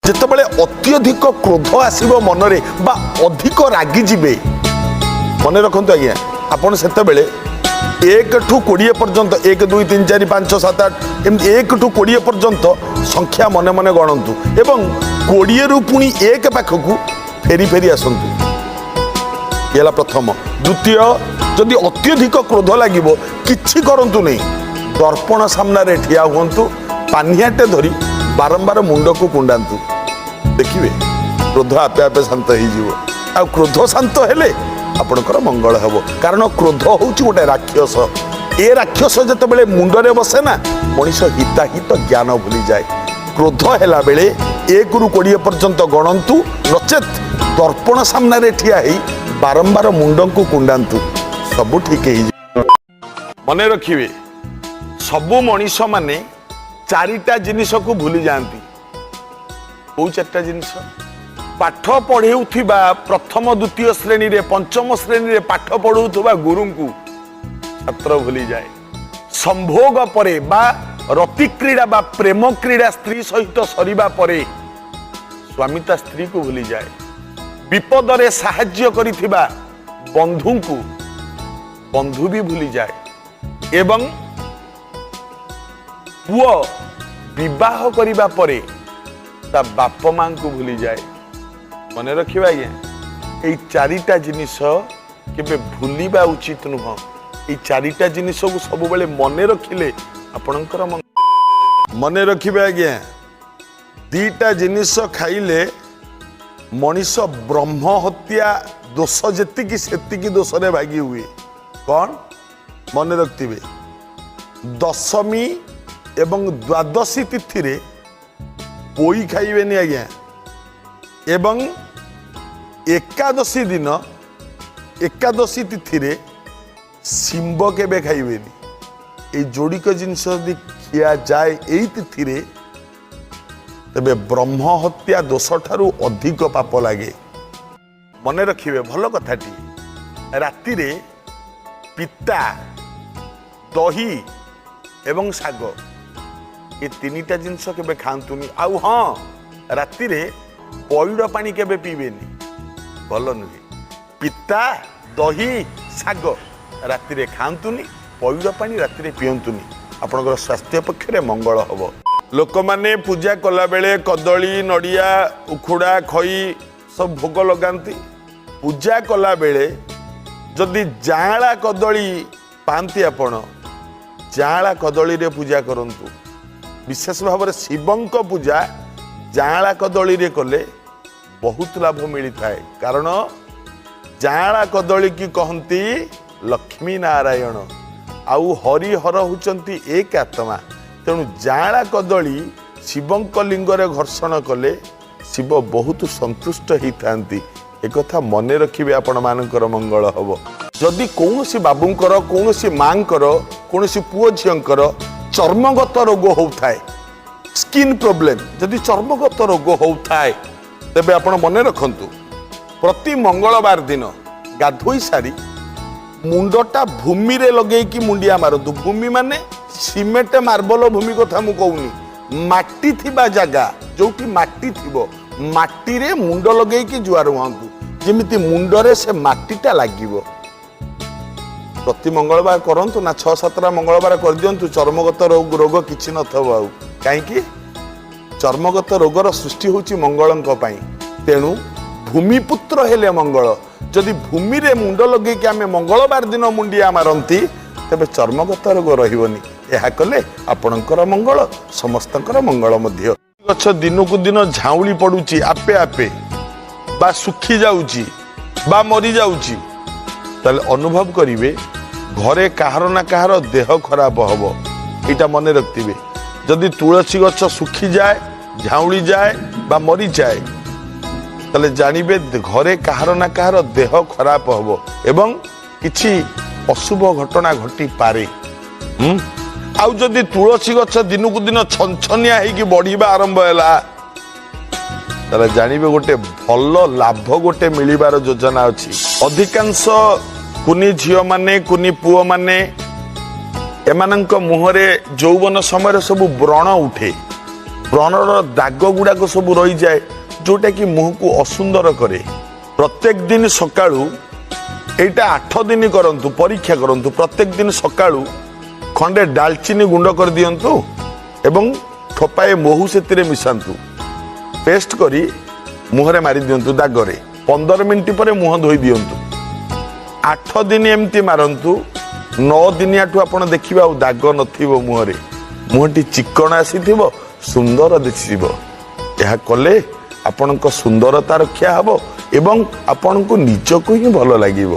ଯେତେବେଳେ ଅତ୍ୟଧିକ କ୍ରୋଧ ଆସିବ ମନରେ ବା ଅଧିକ ରାଗିଯିବେ, ମନେ ରଖନ୍ତୁ ଆଜ୍ଞା, ଆପଣ ସେତେବେଳେ 1ଠୁ 20 ପର୍ଯ୍ୟନ୍ତ, 1, 2, 3, 4, 5, 6, 7, 8, ଏମିତି 1ଠୁ 20 ପର୍ଯ୍ୟନ୍ତ ସଂଖ୍ୟା ମନେ ମନେ ଗଣନ୍ତୁ ଏବଂ 20ରୁ ପୁଣି 1 ପାଖକୁ ଫେରି ଫେରି ଆସନ୍ତୁ। ଇଏ ହେଲା ପ୍ରଥମ। ଦ୍ୱିତୀୟ, ଯଦି ଅତ୍ୟଧିକ କ୍ରୋଧ ଲାଗିବ, କିଛି କରନ୍ତୁ ନାହିଁ, ଦର୍ପଣ ସାମ୍ନାରେ ଠିଆ ହୁଅନ୍ତୁ, ପାନିଆଟେ ଧରି ବାରମ୍ବାର ମୁଣ୍ଡକୁ କୁଣ୍ଡାନ୍ତୁ। ଦେଖିବେ, କ୍ରୋଧ ଆପେ ଆପେ ଶାନ୍ତ ହେଇଯିବ। ଆଉ କ୍ରୋଧ ଶାନ୍ତ ହେଲେ ଆପଣଙ୍କର ମଙ୍ଗଳ ହେବ, କାରଣ କ୍ରୋଧ ହେଉଛି ଗୋଟେ ରାକ୍ଷସ। ଏ ରାକ୍ଷସ ଯେତେବେଳେ ମୁଣ୍ଡରେ ବସେ ନା, ମଣିଷ ହିତାହିତ ଜ୍ଞାନ ଭୁଲିଯାଏ। କ୍ରୋଧ ହେଲା ବେଳେ 1ରୁ 20 ପର୍ଯ୍ୟନ୍ତ ଗଣନ୍ତୁ, ନଚେତ୍ ଦର୍ପଣ ସାମ୍ନାରେ ଠିଆ ହେଇ ବାରମ୍ବାର ମୁଣ୍ଡକୁ କୁଣ୍ଡାନ୍ତୁ, ସବୁ ଠିକ ହେଇଯିବ। ମନେ ରଖିବେ, ସବୁ ମଣିଷମାନେ ଚାରିଟା ଜିନିଷକୁ ଭୁଲି ଯାଆନ୍ତି। କୋଉ ଚାରିଟା ଜିନିଷ? ପାଠ ପଢ଼େଉଥିବା, ପ୍ରଥମ ଦ୍ୱିତୀୟ ଶ୍ରେଣୀରେ, ପଞ୍ଚମ ଶ୍ରେଣୀରେ ପାଠ ପଢ଼ଉଥିବା ଗୁରୁଙ୍କୁ ଛାତ୍ର ଭୁଲିଯାଏ। ସମ୍ଭୋଗ ପରେ ବା ରତିକ୍ରୀଡ଼ା ବା ପ୍ରେମ କ୍ରୀଡ଼ା ସ୍ତ୍ରୀ ସହିତ ସରିବା ପରେ ସ୍ୱାମୀ ତା ସ୍ତ୍ରୀକୁ ଭୁଲିଯାଏ। ବିପଦରେ ସାହାଯ୍ୟ କରିଥିବା ବନ୍ଧୁଙ୍କୁ ବନ୍ଧୁ ବି ଭୁଲିଯାଏ ଏବଂ ପୁଅ ବିବାହ କରିବା ପରେ ତା ବାପ ମାଙ୍କୁ ଭୁଲିଯାଏ। ମନେ ରଖିବା ଆଜ୍ଞା, ଏଇ ଚାରିଟା ଜିନିଷ କେବେ ଭୁଲିବା ଉଚିତ ନୁହଁ। ଏଇ ଚାରିଟା ଜିନିଷକୁ ସବୁବେଳେ ମନେ ରଖିଲେ ଆପଣଙ୍କର ମନେ ରଖିବେ ଆଜ୍ଞା, ଦିଟା ଜିନିଷ ଖାଇଲେ ମଣିଷ ବ୍ରହ୍ମ ହତ୍ୟା ଦୋଷ ଯେତିକି, ସେତିକି ଦୋଷରେ ଭାଗି ହୁଏ। କ'ଣ? ମନେ ରଖିଥିବେ, ଦଶମୀ ଏବଂ ଦ୍ୱାଦଶୀ ତିଥିରେ ପୋଇ ଖାଇବେନି ଆଜ୍ଞା ଏବଂ ଏକାଦଶୀ ଦିନ, ଏକାଦଶୀ ତିଥିରେ ଶିମ୍ବ କେବେ ଖାଇବେନି। ଏଇ ଯୋଡ଼ିକ ଜିନିଷ ଯଦି ଖିଆଯାଏ ଏଇ ତିଥିରେ, ତେବେ ବ୍ରହ୍ମ ହତ୍ୟା ଦୋଷ ଠାରୁ ଅଧିକ ପାପ ଲାଗେ। ମନେ ରଖିବେ, ଭଲ କଥାଟି, ରାତିରେ ପିତା, ଦହି ଏବଂ ଶାଗ, ଏ ତିନିଟା ଜିନିଷ କେବେ ଖାଆନ୍ତୁନି। ଆଉ ହଁ, ରାତିରେ ପଇଡ଼ ପାଣି କେବେ ପିଇବେନି, ଭଲ ନୁହେଁ। ପିତା, ଦହି, ଶାଗ ରାତିରେ ଖାଆନ୍ତୁନି, ପଇଡ଼ ପାଣି ରାତିରେ ପିଅନ୍ତୁନି, ଆପଣଙ୍କର ସ୍ୱାସ୍ଥ୍ୟ ପକ୍ଷରେ ମଙ୍ଗଳ ହେବ। ଲୋକମାନେ ପୂଜା କଲାବେଳେ କଦଳୀ, ନଡ଼ିଆ, ଉଖୁଡ଼ା, ଖଇ ସବୁ ଭୋଗ ଲଗାନ୍ତି। ପୂଜା କଲାବେଳେ ଯଦି ଜାଆଁଳା କଦଳୀ ପାଆନ୍ତି, ଆପଣ ଜାଆଁଳା କଦଳୀରେ ପୂଜା କରନ୍ତୁ। ବିଶେଷ ଭାବରେ ଶିବଙ୍କ ପୂଜା ଜାଆଁଳା କଦଳୀରେ କଲେ ବହୁତ ଲାଭ ମିଳିଥାଏ, କାରଣ ଜାଆଁଳା କଦଳୀକି କହନ୍ତି ଲକ୍ଷ୍ମୀ ନାରାୟଣ ଆଉ ହରିହର ହେଉଛନ୍ତି ଏକ ଆତ୍ମା। ତେଣୁ ଜାଆଁଳା କଦଳୀ ଶିବଙ୍କ ଲିଙ୍ଗରେ ଘର୍ଷଣ କଲେ ଶିବ ବହୁତ ସନ୍ତୁଷ୍ଟ ହେଇଥାନ୍ତି। ଏକଥା ମନେ ରଖିବେ, ଆପଣମାନଙ୍କର ମଙ୍ଗଳ ହେବ। ଯଦି କୌଣସି ବାବୁଙ୍କର, କୌଣସି ମାଙ୍କର, କୌଣସି ପୁଅ ଝିଅଙ୍କର ଚର୍ମଗତ ରୋଗ ହେଉଥାଏ, ସ୍କିନ୍ ପ୍ରୋବ୍ଲେମ, ଯଦି ଚର୍ମଗତ ରୋଗ ହେଉଥାଏ, ତେବେ ଆପଣ ମନେ ରଖନ୍ତୁ, ପ୍ରତି ମଙ୍ଗଳବାର ଦିନ ଗାଧୋଇ ସାରି ମୁଣ୍ଡଟା ଭୂମିରେ ଲଗେଇକି ମୁଣ୍ଡିଆ ମାରନ୍ତୁ। ଭୂମି ମାନେ ସିମେଣ୍ଟ ମାର୍ବଲ ଭୂମି କଥା ମୁଁ କହୁନି। ମାଟି ଥିବା ଜାଗା, ଯୋଉଠି ମାଟି ଥିବ, ମାଟିରେ ମୁଣ୍ଡ ଲଗେଇକି ଜୁହାର ହୁଅନ୍ତୁ, ଯେମିତି ମୁଣ୍ଡରେ ସେ ମାଟିଟା ଲାଗିବ। ପ୍ରତି ମଙ୍ଗଳବାର କରନ୍ତୁ ନା, ଛଅ ସାତଟା ମଙ୍ଗଳବାର କରିଦିଅନ୍ତୁ, ଚର୍ମଗତ ରୋଗ କିଛି ନଥିବ ଆଉ। କାହିଁକି? ଚର୍ମଗତ ରୋଗର ସୃଷ୍ଟି ହେଉଛି ମଙ୍ଗଳଙ୍କ ପାଇଁ। ତେଣୁ ଭୂମିପୁତ୍ର ହେଲେ ମଙ୍ଗଳ। ଯଦି ଭୂମିରେ ମୁଣ୍ଡ ଲଗେଇକି ଆମେ ମଙ୍ଗଳବାର ଦିନ ମୁଣ୍ଡିଆ ମାରନ୍ତି, ତେବେ ଚର୍ମଗତ ରୋଗ ରହିବନି। ଏହା କଲେ ଆପଣଙ୍କର ମଙ୍ଗଳ, ସମସ୍ତଙ୍କର ମଙ୍ଗଳ ମଧ୍ୟ। ଗଛ ଦିନକୁ ଦିନ ଝାଉଁଳି ପଡୁଛି ଆପେ ଆପେ ବା ଶୁଖି ଯାଉଛି ବା ମରିଯାଉଛି, ତାହେଲେ ଅନୁଭବ କରିବେ ଘରେ କାହାର ନା କାହାର ଦେହ ଖରାପ ହବ। ଏଇଟା ମନେ ରଖିଥିବେ। ଯଦି ତୁଳସୀ ଗଛ ଶୁଖିଯାଏ, ଝାଉଁଳି ଯାଏ ବା ମରିଯାଏ, ତାହେଲେ ଜାଣିବେ ଘରେ କାହାର ନା କାହାର ଦେହ ଖରାପ ହବ ଏବଂ କିଛି ଅଶୁଭ ଘଟଣା ଘଟିପାରେ। ଆଉ ଯଦି ତୁଳସୀ ଗଛ ଦିନକୁ ଦିନ ଛନଛନିଆ ହେଇକି ବଢିବା ଆରମ୍ଭ ହେଲା, ତାହେଲେ ଜାଣିବେ ଗୋଟେ ଭଲ ଲାଭ ଗୋଟେ ମିଳିବାର ଯୋଜନା ଅଛି। ଅଧିକାଂଶ କୁନି ଝିଅମାନେ, କୁନି ପୁଅମାନେ, ଏମାନଙ୍କ ମୁହଁରେ ଯୌବନ ସମୟରେ ସବୁ ବ୍ରଣ ଉଠେ। ବ୍ରଣର ଦାଗ ଗୁଡ଼ାକ ସବୁ ରହିଯାଏ, ଯୋଉଟାକି ମୁହଁକୁ ଅସୁନ୍ଦର କରେ। ପ୍ରତ୍ୟେକ ଦିନ ସକାଳୁ ଏଇଟା 8 ଦିନ କରନ୍ତୁ, ପରୀକ୍ଷା କରନ୍ତୁ। ପ୍ରତ୍ୟେକ ଦିନ ସକାଳୁ ଖଣ୍ଡେ ଡାଲଚିନି ଗୁଣ୍ଡ କରିଦିଅନ୍ତୁ ଏବଂ ଠୋପାଏ ମହୁ ସେଥିରେ ମିଶାନ୍ତୁ। ପେଷ୍ଟ କରି ମୁହଁରେ ମାରି ଦିଅନ୍ତୁ ଦାଗରେ। 15 ମିନିଟ୍ ପରେ ମୁହଁ ଧୋଇ ଦିଅନ୍ତୁ। 8 ଦିନ ଏମିତି ମାରନ୍ତୁ। 9 ଦିନିଆଠୁ ଆପଣ ଦେଖିବେ ଆଉ ଦାଗ ନଥିବ ମୁହଁରେ, ମୁହଁଟି ଚିକଣ ଆସିଥିବ, ସୁନ୍ଦର ଦିଶିବ। ଏହା କଲେ ଆପଣଙ୍କ ସୁନ୍ଦରତା ରକ୍ଷା ହେବ ଏବଂ ଆପଣଙ୍କୁ ନିଜକୁ ହିଁ ଭଲ ଲାଗିବ।